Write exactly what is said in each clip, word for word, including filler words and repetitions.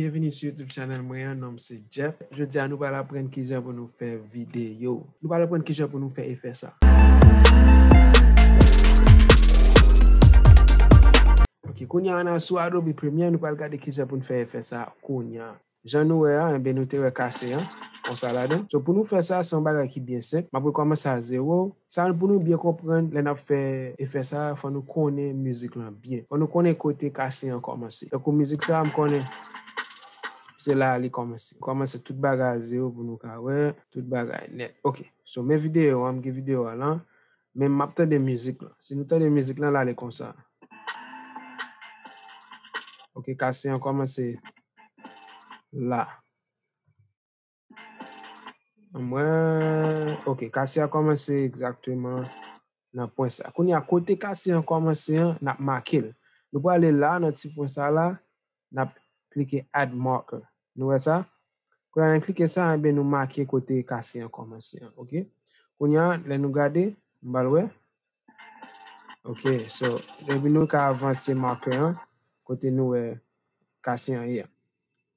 Byenvini sou YouTube channel mwen an, non m se Jeff. Jodi a nou pral aprann kijan pou nou fè videyo. Nou pral aprann kijan pou nou fè efè sa. Ok, kounye a nou sou Adobe Premiere, nou pral gade kijan pou nou fè efè sa kounye a. Jan nou wè a, enben nou te wè kase an, konsa ladan. So pou nou fè sa, se yon bagay ki byen senp. M ap rekòmanse a zewo. Sa pou nou byen konprann, lè n ap fè efè sa, fò nou konnen mizik lan byen. Fò nou konnen kote kase an kòmanse. Tankou mizik sa, m konnen se la li kòmanse. Kòmanse tout bagay a zewo pou nou ka wè, tout bagay nèt. Ok, so men videyo an, m gen videyo an lan, men m ap tande mizik lan. Si nou tande mizik lan, l ale konsa. Ok, kase an kòmanse la. Mwen, ok, kase a kòmanse egzakteman nan pwen sa. Kounye a, kote kase an kòmanse an, n ap make l. Nou prale la, nan ti pwen sa la, n ap klike Add Marker. Nou wè sa? Kounye a, lè n klike sa, enben, nou make kote kase an kòmanse an, ok? Kounye a, lè nou gade, m pral wè. Ok, so, epi nou ka avanse marker an, kote nou wè kase an ye a.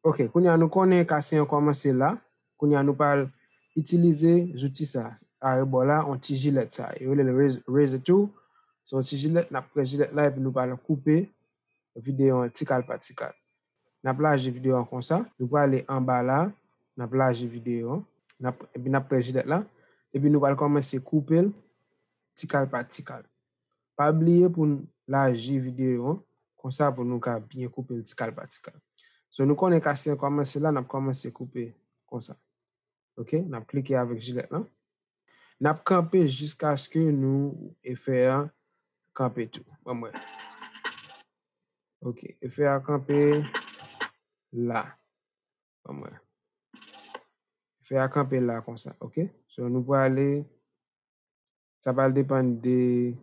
Ok, kounye a nou konnen kase an kòmanse la. Kounye a nou pral itilize zouti sa, arebò la, yon ti jilèt sa. Yo rele l razor, razor tool. Se yon ti jilèt, n ap pran jilèt la epi nou pral koupe videyo an ti kal pa ti kal. N ap laji videyo an konsa. Nou prale anba la, n ap laji videyo an. N ap, epi n ap pran jilèt la. Epi nou pral kòmanse koupe l ti kal pa ti kal. Pa bliye pou n laji videyo an, konsa pou nou ka byen koupe l ti kal pa ti kal. So, nou konnen kase an kòmanse la, n ap kòmanse koupe konsa. Ok, n ap klike avèk jilèt lan. N ap kanpe jiskaske nou efè a kanpe tou. Ban m wè. Ok, efè a kanpe la. Ban m wè. Efè a kanpe la konsa, ok? So, nou prale, sa pral depann de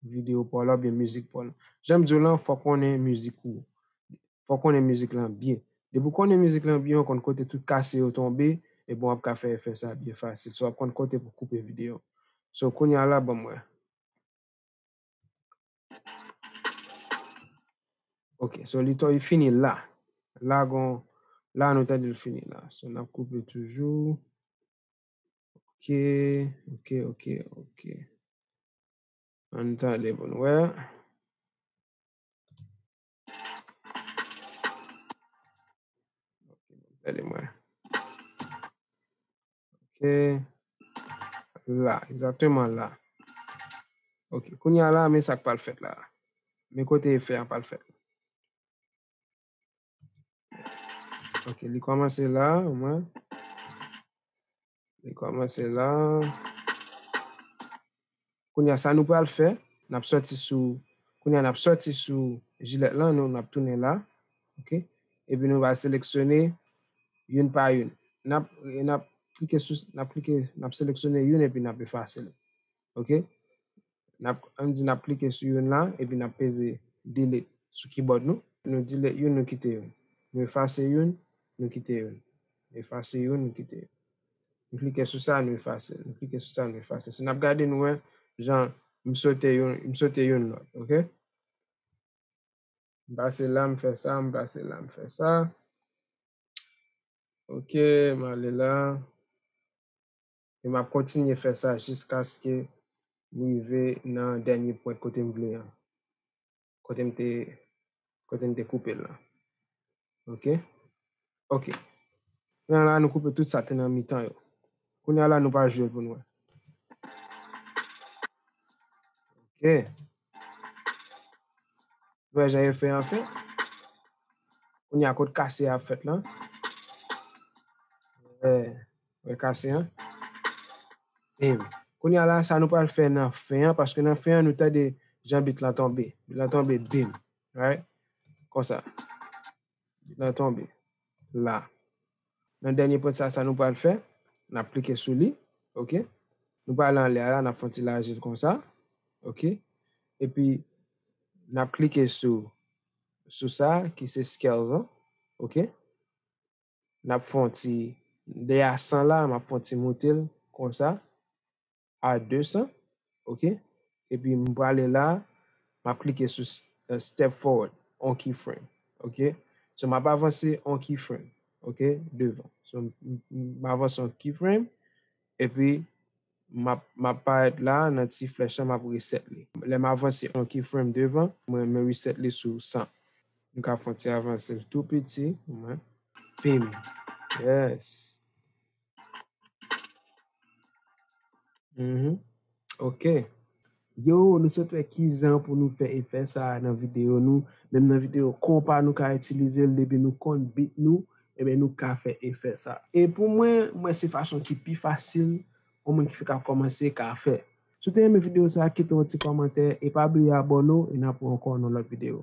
videyo pa w la oubyen mizik pa w la. Jan m di w lan, fò w konnen mizik ou. Fò w konnen mizik lan byen. Depi w konnen mizik lan byen, w konn kote tout kase yo tonbe, e bon, w ap ka fè efè sa byen fasil. So, w ap konn kote pou koupe videyo. So, kounye a la, ban m wè. Ok, so li to-, li fini la. La gon, la nou tande l fini la. So, n ap koupe toujou. Ok, ok, ok, ok. Ann tande pou n wè. Ok, tande mwen. Ok. La, egzakteman la. Ok, kounye a la, men sa k pral fèt la. Men kote efè an pral fèt. Ok, li kòmanse la, omwen. Li kòmanse la. Kounye a, sa nou pral fè, n ap sòti sou, kounye a, n ap sòti sou jilèt lan, nou, n ap tounen la. Ok? Epi nou va seleksyone youn pa youn. N ap, n ap klike sou, n ap klike, n ap seleksyone youn epi n ap efase l. Ok? N ap, ann di n ap klike sou youn la, epi n ap peze delete sou keyboard nou. Nou delete youn, nou kite youn. Nou efase youn, nou kite youn. Efase youn, nou kite youn. Nou klike sou sa, nou efase. Nou klike sou sa, nou efase. Si n ap gade, nou wè jan m sote youn, m sote youn lòt, ok? M pase la, m fè sa, m pase la, m fè sa. Ok, m ale la. E m ap kontinye fè sa jiskaske m rive nan dènye pwent kote m vle an. Kote m te, kote m te koupe l lan. Ok? Ok. Kounye a la, nou koupe tout sa te nan mitan yo. Kounye a la, nou pral jwe l pou nou wè. Ok. Wè jan efè an fèt. Kounye a kot kase a ap fèt lan. Wè, wè kase an. Bim. Kounye a la, sa nou pral fè nan fen an, paske nan fen an, nou tande jan beat lan tonbe. Beat lan tonbe, bim. Right? Konsa. Beat lan tonbe. La. Nan dènye pwent sa, sa nou pral fè, n ap klike sou li, ok? Nou pral anlè a la, n ap fè yon ti laji l konsa, ok? Epi, n ap klike sou, sou sa, ki se scales lan, ok? N ap fè yon ti, de a san la, m ap fè yon ti moute l konsa, a de san, ok? Epi m prale la, m ap klike sou s-, euh, step forward, on keyframe, ok? So, m ap avanse yon keyframe, ok, devan. So, m, m, m avanse yon keyframe, epi m ap, m ap parèt la, nan ti flèch la, m ap reset li. Lè m avanse yon keyframe devan, mwen, mwen reset li sou san. Nou ka fè yon ti avanse l tou piti, mwen. Pim. Yes. Mhm. Ok. Yo, nou sot wè kijan pou nou fè efè sa a nan videyo nou. Menm nan videyo konpa nou ka itilize l depi nou konn beat nou, ebyen nou ka fè efè sa. E pou mwen, mwen se fason ki pi fasil yon moun ki fèk ap kòmanse ka fè. Si w te renmen videyo sa a, kite yon ti kòmantè e pa bliye abòne w e n ap wè ankò nan lòt videyo.